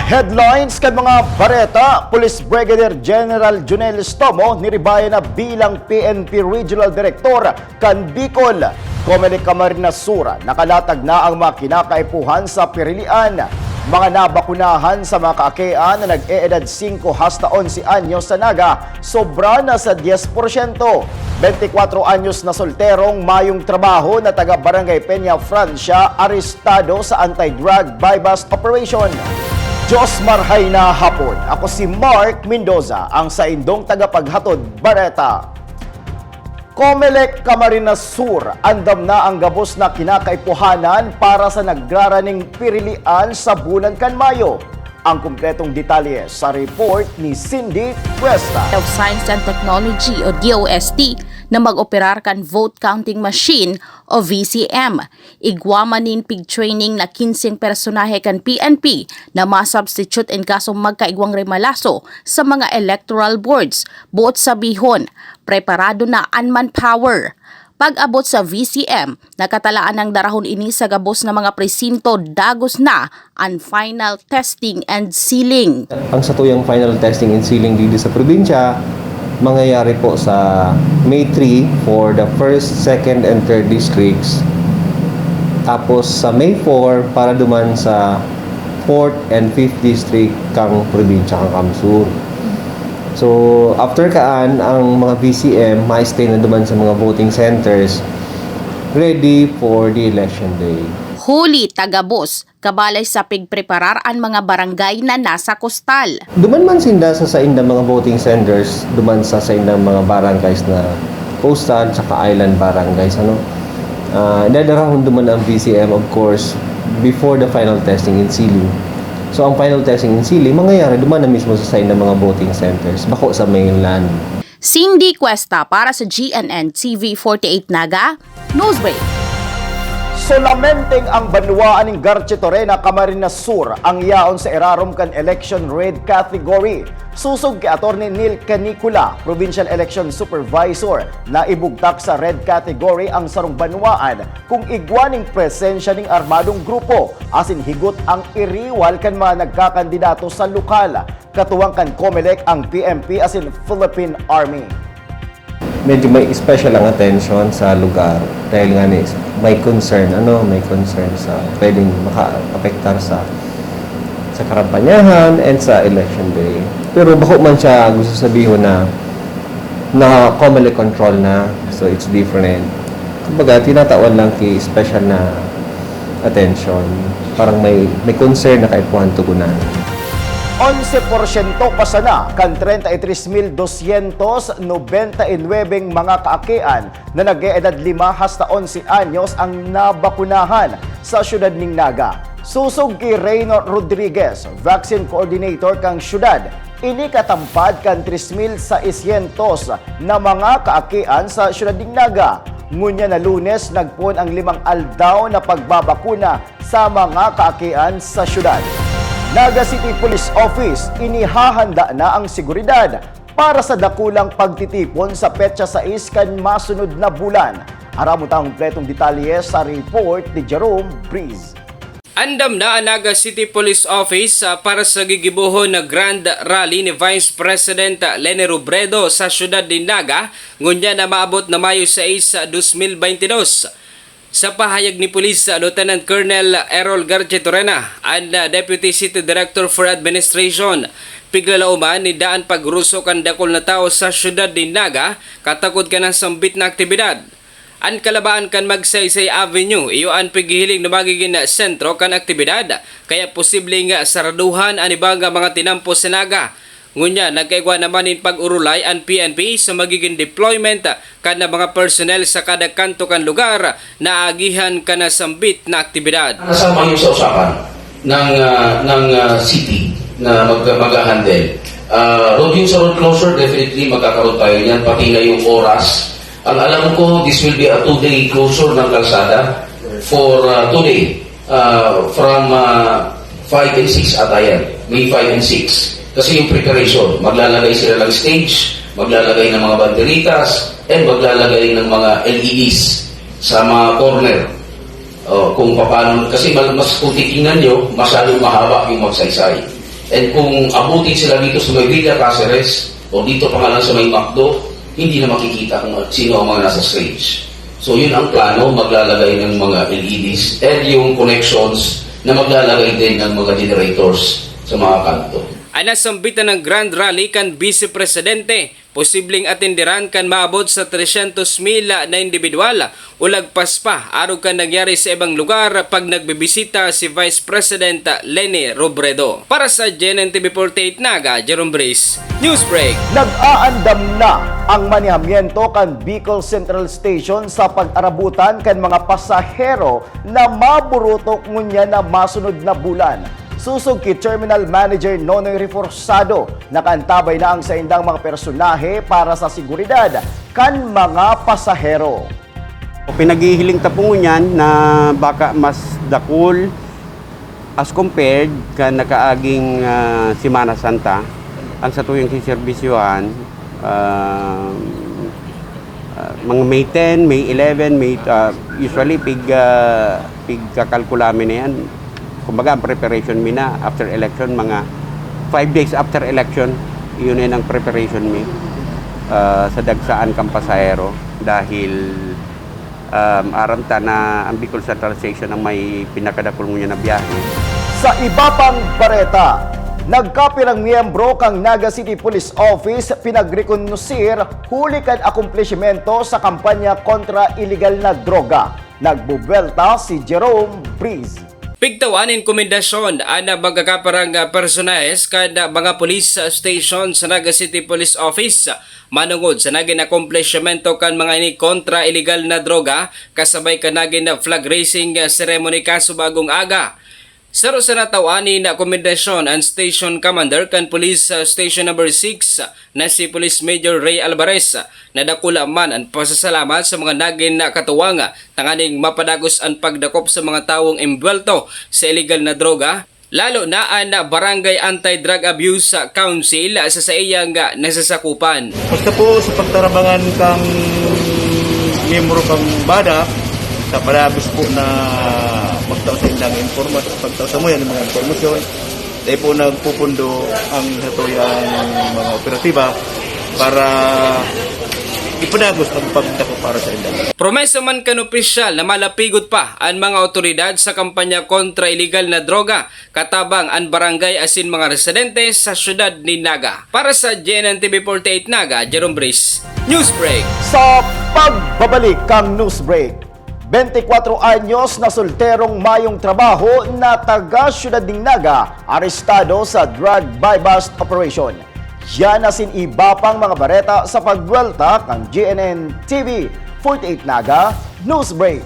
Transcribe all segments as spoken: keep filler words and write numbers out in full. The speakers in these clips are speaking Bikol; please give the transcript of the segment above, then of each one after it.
Headlines kan mga bareta. Police Brigadier General Junel Estomo niribayan na bilang P N P Regional Director kan Bicol. Comelec Camarines Sur, nakalatag na ang mga kinakaipuhan sa pirilian. Mga nabakunahan sa mga kaakian na nag-eedad singko hasta onse anyos sa Naga, sobra na sa dyes porsyento. Bentikwatro anyos na solterong mayong trabaho na taga Barangay Peña Francia, arestado sa anti-drug buy-bust operation. Diyos marhay na hapon. Ako si Mark Mendoza, ang saindong tagapaghatod bareta. Comelec Camarines Sur, andam na ang gabos na kinakaipuhanan para sa nagraraning pirilian sa bulan kan Mayo. Ang kumpletong detalye sa report ni Cindy Cuesta. of Science and Technology o D O S T na mag-operar kan vote counting machine o V C M. Igwa man nin pig-training na kinseng personahe kan P N P na ma-substitute in kasong magkaigwang remalaso sa mga electoral boards. Boot sabihon, preparado na an manpower. Pag-abot sa V C M, nakatalaan nang darahon ini sa gabos na mga presinto, dagos na an final testing and sealing. Ang satuyang final testing and sealing digdi sa probinsya mangyayari po sa May three for the first, second, and third districts. Tapos sa May four para duman sa fourth and fifth district kang probinsya kang CamSur. So, after kaan, ang mga V C M ma-stay na duman sa mga voting centers ready for the election day. Huli ta gabos, kabalay sa pigpreparar an mga barangay na nasa kostal. Duman man sinda sa saindang mga voting centers, duman sa saindang mga barangays na coastal saka island barangays, ano. Ah, dadarahon duman ang V C M, of course, before the final testing and sealing. So, ang final testing and sealing mangyayari duman na mismo sa saindang mga voting centers, bako sa mainland. Cindy Cuesta para sa G N N T V forty-eight Naga, Newsbreak. Solamenteng ang banwaan nin Garchitorena, Camarines Sur ang yaon sa irarom kan election red category. Sosog ki Attorney Neil Canicula, Provincial Election Supervisor, na ibugtak sa red category ang sarong banwaan kung igwa nin presensya nin armadong grupo asin higot ang iriwal kan mga nagkakandidato sa lokal. Katuwang kan Comelec ang P N P asin Philippine Army. Medyo may special ang atensyon sa lugar dahil nga ni, may concern, ano, may concern sa pwedeng makaapektar sa sa karampanyahan and sa election day. Pero bako man siya gusto sabihon na na Comelec control na, so it's different. Kumbaga, tinatawan lang ki special na attention. Parang may may concern na kaipuhan tugunan. Onse porsyento pa sana kan treinta y tres mil doscientos noventa y nuebeng mga kaakian na nag-eedad lima hasta onse anyos ang nabakunahan sa siyudad nin Naga. Sosog ki Reynor Rodriguez, vaccine coordinator kan siyudad, ini katampad kan tres mil seiscientos na mga kaakian sa siyudad nin Naga. Ngunyan na Lunes, nagpoon ang limang aldaw na pagbabakuna sa mga kaakian sa siyudad. Naga City Police Office, inihahanda na ang seguridad para sa dakulang pagtitipon sa petsa sais kan masunod na bulan. Aram mo ta ang kompletong detalye sa report ni Jerome Breeze. Andam na ang Naga City Police Office ah, para sa gigibohon na Grand Rally ni Vice President Leni Robredo sa siyudad nin Naga, ngunyan na maabot na Mayo sais, dos mil baynte dos. Sa pahayag ni Police Lieutenant Colonel Errol Garchitorena, an ah, Deputy City Director for Administration, piglalauman ni daan pagruso kan dakul na tawo sa siyudad nin Naga katakod kan nasambit na aktibidad. An kalabaan kan Magsaysay Avenue iyo an pighihiling na magigin sentro kan aktibidad, kaya posibleng saraduhan an iba nga mga tinampo sa Naga. Ngunyan, nagkaigwa naman nin pag-orolay an P N P sa magigin deployment kan mga personnel sa kada kanto kan lugar na aagihan kan nasambit na aktibidad. Kasama yun sa usapan ng, ah, ng ah, city na mag, mag-handle. Ah, road use sa road closure, definitely magkakaroon tayo niyan, pati na yung oras. Ang alam ko, this will be a two-day closure ng kalsada for ah, today, ah, from ah, five and six ata yan, May five and six. Kasi yung preparation, maglalagay sila ng stage, maglalagay ng mga banderitas, and maglalagay ng mga L E Ds sa mga corner. Oh, kung paano, kasi ma- mas kung titingnan nyo, masyadong mahaba yung Magsaysay. And kung abutin sila dito sa may Villa Caceres o dito pa nga lang sa may McDo, hindi na makikita kung sino ang mga nasa stage. So yun ang plano, maglalagay ng mga L E Ds and yung connections na maglalagay din ng mga generators sa mga kanto. An nasambitan na grand rally kan Vice Presidente, posibleng atenderan kan maabot sa tresyentos mil na indibidwal o lagpas pa, arog kan nangyari sa ibang lugar pag nagbibisita si Vice President Leni Robredo. Para sa G N N T V forty-eight Naga, Jerome Breeze, Newsbreak. Nag-aandam na ang manehamiento kan Bicol Central Station sa pag-arabutan kan mga pasahero na maburutok ngunyan na masunod na bulan. Sosog ki Terminal Manager Nonoy Reforzado, nakaantabay na ang saindang mga personahe para sa seguridad kan mga pasahero. Pinaghihiling ta po ngunyan na baka mas dakul as compared kan nakaaging, ah, Semana Santa, ang satuyang seserbisyohan, ah, ah, mga May ten, May eleven, May, ah, usually pig, ah, pigkakalkula mi na yan. Kumbaga, ang preparation mi na after election, mga five days after election, yun na ang preparation mi, ah, sa dagsaan kan pasahero dahil, um, aram ta na ang Bicol Central Station ang may pinakadakul ngunyan na biyahe. Sa iba pang bareta, nagkapirang miyembro kan Naga City Police Office pinagrekonosir huli kan akomplishimento sa kampanya kontra iligal na droga. Nagbubuwelta si Jerome Breeze. Pigtawan nin komendasyon an magkakaparang personahes kan mga police station sa Naga City Police Office manongod sa nagin akomplishimento kan mga ini kontra iligal na droga, kasabay kan nagin flag raising ceremony kasubagong aga. Saro sa natawan nin komendasyon an Station Commander kan Police, ah, Station Number six na si Police Major Ray Alvarez, na dakula man an pasasalamat sa mga nagin katuwang tanganing mapadagos an pagdakop sa mga tawong embuwelto sa iligal na droga, lalo na an Barangay Anti-Drug Abuse Council sa saiyang nasasakupan. Basta po sa pagtarabangan kang miyembro kang BADAC, sa padagos po na pagtao sa indang informa-, pagtao sa mga informasyon, tayo po nagpupundo ang satuyang mga operatiba para ipadagos ang pagdakop para sa indang. Promesa man kan opisyal na malapigot pa an mga awtoridad sa kampanya kontra iligal na droga katabang an barangay asin mga residente sa siyudad nin Naga. Para sa G N N T V forty-eight Naga, Jerome Breeze, Newsbreak. Sa pagbabalik kan Newsbreak, bente kwatro anyos na solterong mayong trabaho na taga siyudad nin Naga, arestado sa drug buy-bust operation. Yan asin iba pang mga bareta sa pagbuwelta kan G N N T V forty-eight Naga Newsbreak.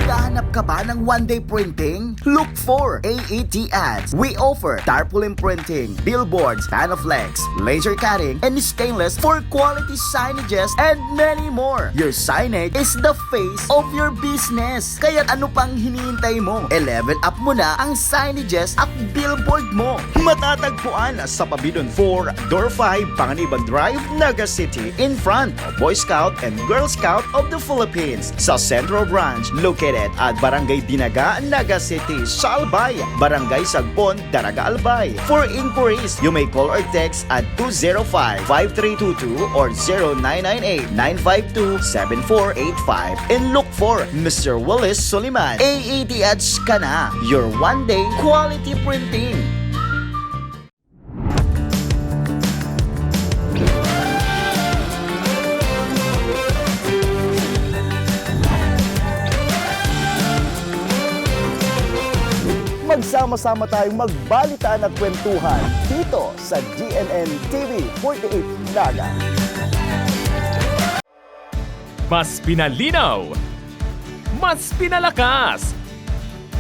Naghahanap ka ba ng one-day printing? Look for A E T Ads. We offer tarpaulin printing, billboards, Panaflex, laser cutting, and stainless for quality signages and many more. Your signage is the face of your business. Kaya ano pang hinihintay mo? I-level up mo na ang signages at billboard mo. Matatagpuan sa Pabidon four, Door five, Panganiban Drive, Naga City, in front of Boy Scout and Girl Scout of the Philippines. Sa Central Branch, located at Barangay Dinaga, Naga City, sa Albay, Barangay Sagpon, Daraga, Albay. For inquiries, you may call or text at two zero five, five three two two or zero nine nine eight, nine five two, seven four eight five. And look for Mister Willis Soliman. A E T Ads ka na, your one-day quality printing. Magsama-sama tayong magbalitaan at kwentuhan dito sa G N N T V forty-eight Naga. Mas pinalinaw, mas pinalakas,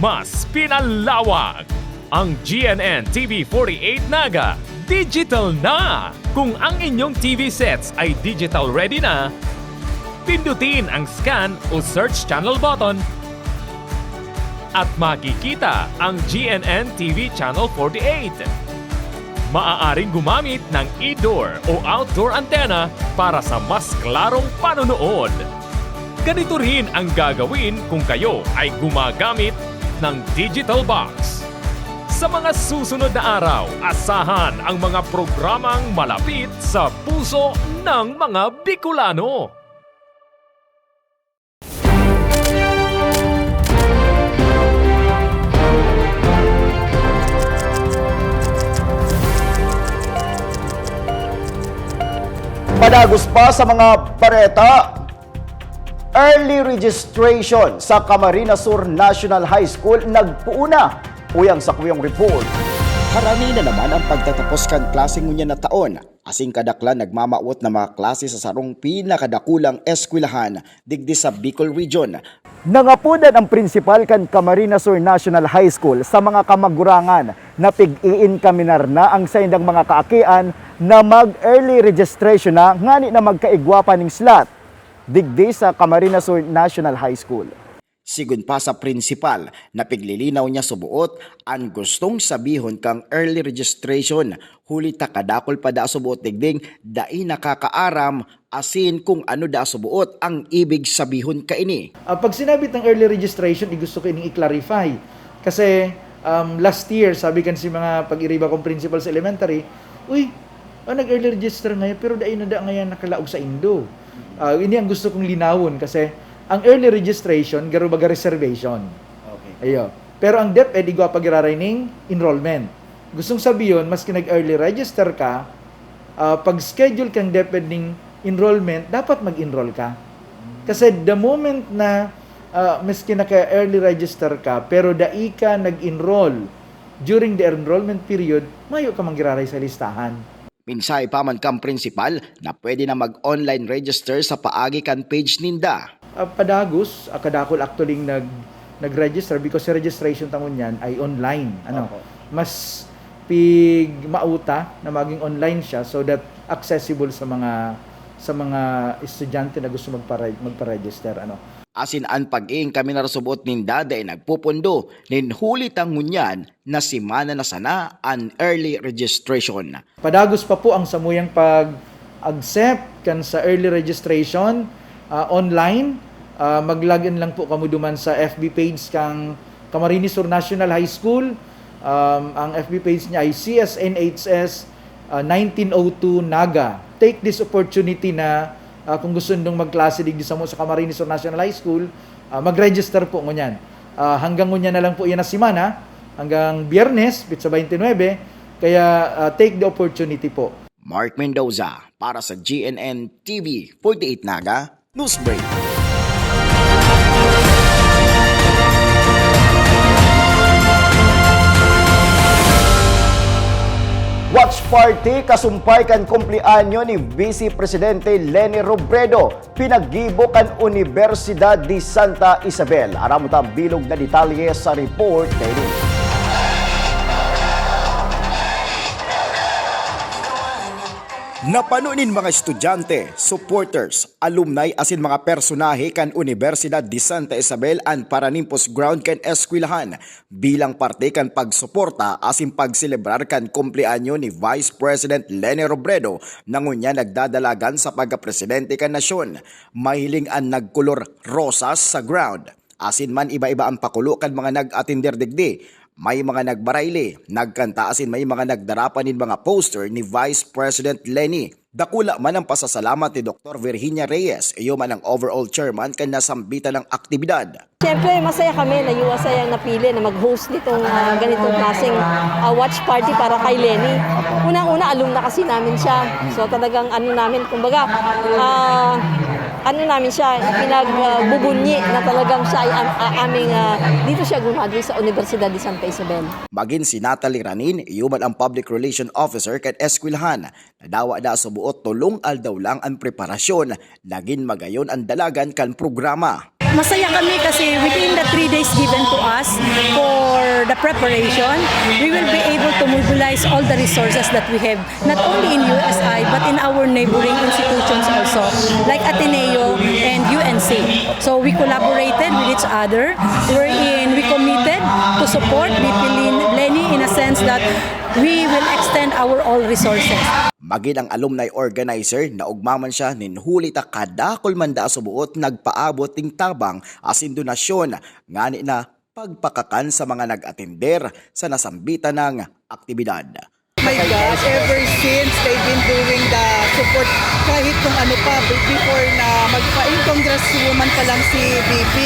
mas pinalawak. Ang G N N T V forty-eight Naga digital na! Kung ang inyong T V sets ay digital ready na, pindutin ang scan o search channel button at makikita ang G N N T V Channel forty-eight. Maaaring gumamit ng indoor o outdoor antenna para sa mas klarong panonood. Ganito rin ang gagawin kung kayo ay gumagamit ng digital box. Sa mga susunod na araw, asahan ang mga programang malapit sa puso ng mga Bicolano. Padagos pa sa mga bareta, early registration sa Camarines Sur National High School nagpoon na. Uyang sa kuyang report. Harani na naman ang pagtatapos kan klase ngunyan na taon. Asin kadaklan nagmamawot na mga klase sa sarong pinakadakulang eskwelahan digdi sa Bicol Region. Nangapodan ang prinsipal kan Camarines Sur National High School sa mga kamagurangan na pig-iinkaminar na ang saindang mga kaakian na mag-early registration na ngani na magkaigwa pa ning slot digdi sa Camarines Sur National High School. Sigon pa sa prinsipal, napiglilinaw niya suboot an gustong sabihon kan early registration, huli ta kadakul pa daa suboot digding dai nakakaaram asin kung ano daa suboot ang ibig sabihon kaini. Ah, pag sinabi tang early registration, i-, gusto ko ining i-clarify. Kasi, um, last year, sabi kan si mga pag-iriba kong principal sa elementary, "Uy, ah, nag-early register ngayon, pero dai na da ngayon nakalaog sa indo." Ah, ini ang gusto kong linawon kasi ang early registration, garo baga reservation. Okay. Iyo. Pero ang DepEd, igwa pa giraray ning enrollment. Gustong sabiyon, maski nag-early register ka, ah, pag-schedule kang DepEd ning enrollment, dapat mag-enroll ka. Kasi the moment na, ah, maski naka-early register ka, pero dai ka nag-enroll during the enrollment period, mayo ka man giraray sa listahan. Mensahe pa man kan prinsipal na pwede na mag-online register sa paagi kan page ninda. Ah, padagos, ah, kadakul actually nag-, nag-register because sa registration ta ngunyan ay online. Ano? Opo. Mas pig-, mauta na maging online siya so that accessible sa mga, sa mga estudyante na gusto magpare-, magpa-register. Ano? Asin an pag-iinkaminar suboot ninda dai nagpupundo nin huli ta ngunyan na semana na sana an early registration. Padagos pa po ang samuyang pag-accept kan sa early registration, ah, online. Ah, mag-log in lang po kamo duman sa F B page kang Camarines Sur National High School. Um, ang F B page niya ay C S N H S, ah, nineteen oh two Naga. Take this opportunity na, ah, kung gusto nindong magklase digdi samo sa Camarines Sur National High School, ah, mag-register po ngunyan. Ah, hanggang ngunyan na lang po yan na semana, hanggang Biyernes, petsa twenty-nine. Kaya, ah, take the opportunity po. Mark Mendoza para sa G N N T V forty-eight Naga, Newsbreak. Watch party kasumpay kan kumpleanyo ni Vice Presidente Leni Robredo. Pinaggibo kan Universidad de Santa Isabel. Aram ta bilog na detalye sa report na ini. Napano nin mga estudyante, supporters, alumni asin mga personahe kan Universidad de Santa Isabel an Paranimpos Ground kan eskwelahan bilang parte kan pagsuporta asin pagselebrar kan kumpleanyo ni Vice President Leni Robredo na ngunyan nagdadalagan sa pagkapresidente kan nasyon. Mahiling an nagkolor rosas sa ground. Asin man iba-iba an pakulo kan mga nag-atender digdi. May mga nagbarayli, nagkanta asin may mga nagdara pa nin mga poster ni Vice President Leni. Dakula man ang pasasalamat ni Doktor Virginia Reyes, iyo man ang overall chairman kan nasambitan na aktibidad. Siyempre, masaya kami na U S I ang napili na mag-host nitong, ah, ganitong klaseng, ah, watch party para kay Leni. Unang-una, alumna kasi namin siya. So, talagang ano namin, kumbaga, ah, ano namin siya, pinagbubunyi na talagang siya ay am-, ah, aming, ah, dito siya gumraduate sa Universidad de Santa Isabel. Magin si Natalie Ranin, iyo man ang Public Relation Officer kan eskwelahan. Nadawa na sa buot tolong aldaw lang an preparasyon, nagin magayon an dalagan kan programa. Masaya kami kasi within the three days given to us for the preparation, we will be able to mobilize all the resources that we have, not only in U S I, but in our neighboring institutions also, like Ateneo and U N C. So we collaborated with each other, wherein we committed to support V P Lin-, Leni in a Sense that we will extend our all resources. Magin ang alumni organizer, naogma man siya nin huli ta kadakul man daa suboot nagpaabot ning tabang asin donasyon ngani na pagpakakan sa mga nag-atender sa nasambitan nang aktibidad. My God, ever since they've been doing the support, kahit kung ano pa, be- before na magpa-, yung congresswoman pa lang si V P,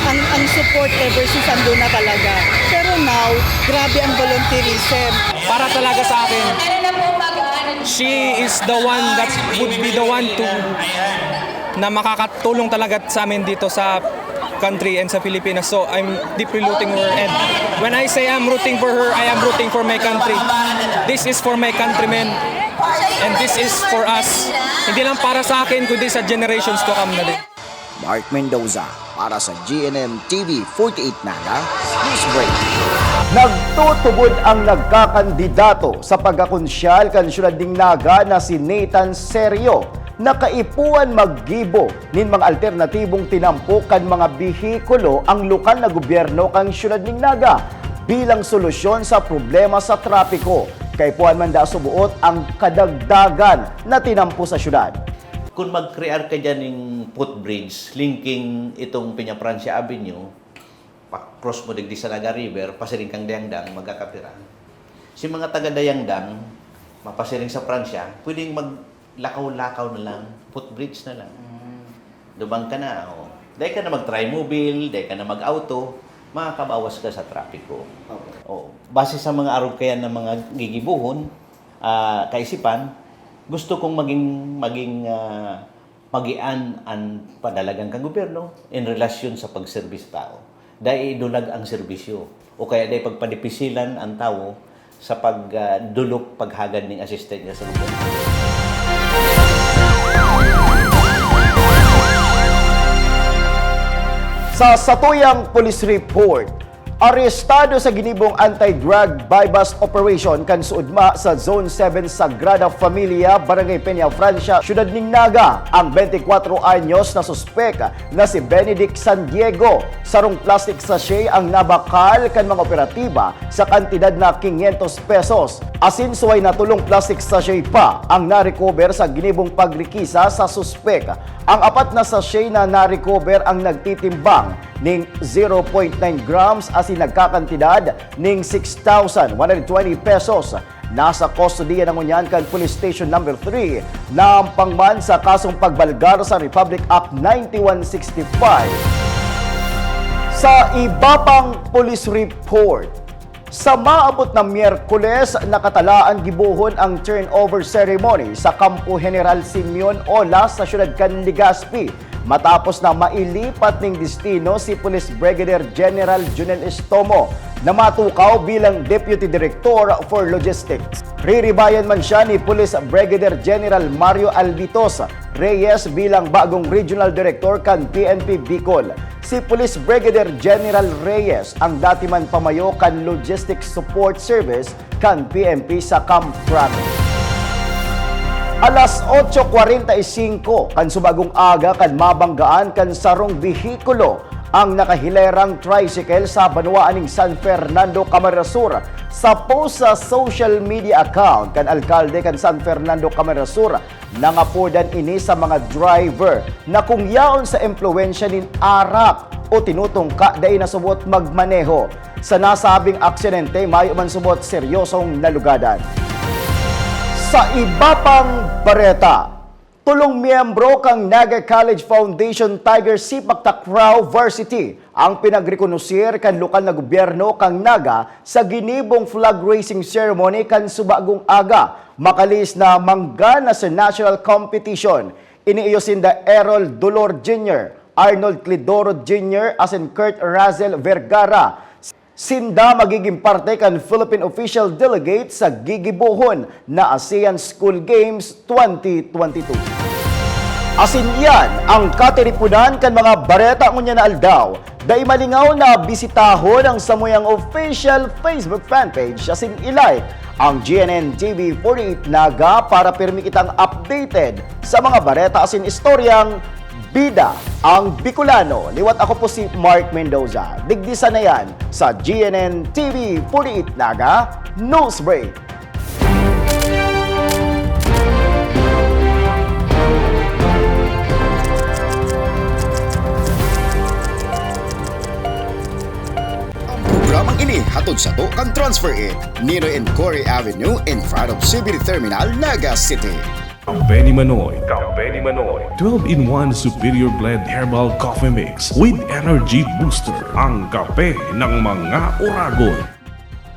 ang, ang support ever since ando na talaga. Pero now, grabe ang volunteerism. Para talaga sa akin, she is the one that would be the one to na makakatulong talaga sa amin dito sa country and sa Pilipinas. So I'm deeply rooting for her. And when I say I'm rooting for her, I am rooting for my country. This is for my countrymen. And this is for us. Hindi lang para sa akin, kundi sa generations to come na din. Mark Mendoza para sa G N M T V forty-eight Naga News Break. Nagtutubod ang nagkakandidato sa pagkakonsyal kan siyudad ning Naga na si Nathan Serio na kaipuhan maggibo nin mga alternatibong tinampo kan mga behikulo ang lokal na gobyerno kan siyudad ning Naga bilang solusyon sa problema sa trapiko. Kaipuhan man da subuot ang kadagdagan na tinampo sa siyudad. Kung mag-create ka dyan ng footbridge linking itong Peñafrancia Avenue, pa-cross mo digdi sa Naga River, pasiring kang Dayangdang, magkakapira. Si mga taga Dayangdang, mapasiring sa Francia, pwedeng maglakaw-lakaw na lang, footbridge na lang. Duman ka na, oh. Dahil ka na mag-trimobile, dahil ka na mag-auto, makakabawas ka sa trapiko. Oh. Base sa mga arog kayan ng mga gigibuhon, ah, kaisipan, gusto kong maging, maging, ah, magian an padalagan kan gobyerno in relasyon sa pagserbis sa tao. Dai idulag ang serbisyo, o kaya dai pagpadipisilan ang tawo sa pag, ah, dulok, paghagad ning asistensya sa gobyerno. Sa satuyang police report, arestado sa ginibong anti-drug buy-bust operation kan suodma sa Zone seven Sagrada Familia, Barangay Peña Francia, Siyudad nin Naga, ang twenty-four anyos na suspek na si Benedict San Diego. Sarong plastic sachet ang nabakal kan mga operatiba sa kantidad na quinientos pesos. Asin suway na tolong plastic sachet pa ang na-recover sa ginibong pagrikisa sa suspek. Ang apat na sachet na na-recover ang nagtitimbang ning zero point nine grams asin nagkakantidad ning six thousand one hundred twenty pesos. Nasa kustodiya na ngunyan kan Police Station Number three na ampang man sa kasong pagbalgar sa Republic Act ninety-one sixty-five. Sa iba pang police report, sa maabot na Miyerkules, nakatalaan gibohon ang turnover ceremony sa Kampo General Simeon Ola sa siyudad kan Legazpi, matapos na mailipat ning destino si Police Brigadier General Junel Estomo, na matukaw bilang Deputy Director for Logistics. Riribayan man siya ni Police Brigadier General Mario Albitos Reyes bilang bagong Regional Director kan P N P Bicol. Si Police Brigadier General Reyes ang dati man pamayo kan Logistics Support Service kan P N P sa Camp Province. Alas otso kwarenta y singko kan subagong aga kan mabanggaan kan sarong behikulo ang nakahilerang tricycle sa banwaan ning San Fernando, Camarines Sur. Sa post sa social media account kan alkalde kan San Fernando, Camarines Sur, nangapodan ini sa mga driver na kung yaon sa impluwensya nin arak o tinutungka, dai na subot magmaneho. Sa nasabing aksidente, mayo man subot seryosong nalugadan. Sa iba pang bareta, tolong miyembro kan Naga College Foundation Tiger Sepak Takraw Varsity ang pinagrekonosir kan lokal na gobyerno kan Naga sa ginibong flag raising ceremony kan subagong aga. Makalihis na manggana sa national competition. Ini iyo sinda Errol Dolor Junior, Arnold Clidoro Junior asin Kurt Russell Vergara. Sinda magiging parte kan Philippine official delegate sa gigibohon na ASEAN School Games twenty twenty-two. Asin iyan ang katiriponan kan mga bareta ngunyan na aldaw. Dai malingaw na bisitahon ang samuyang official Facebook fanpage asin i-like ang G N N T V forty-eight Naga para pirmi kitang updated sa mga bareta asin istoryang Bida ang Bicolano. Liwat ako po si Mark Mendoza. Digdi sa na yan sa G N N T V Puliit Naga News Break. Ang programang ini hatod sato kan Transfer It, Ninoy and Cory Avenue in front of C B D Terminal, Naga City. Kape ni Manoy, Kape ni Manoy. Twelve-in-one Superior Blend Herbal Coffee Mix with Energy Booster. Ang kape ng mga oragon.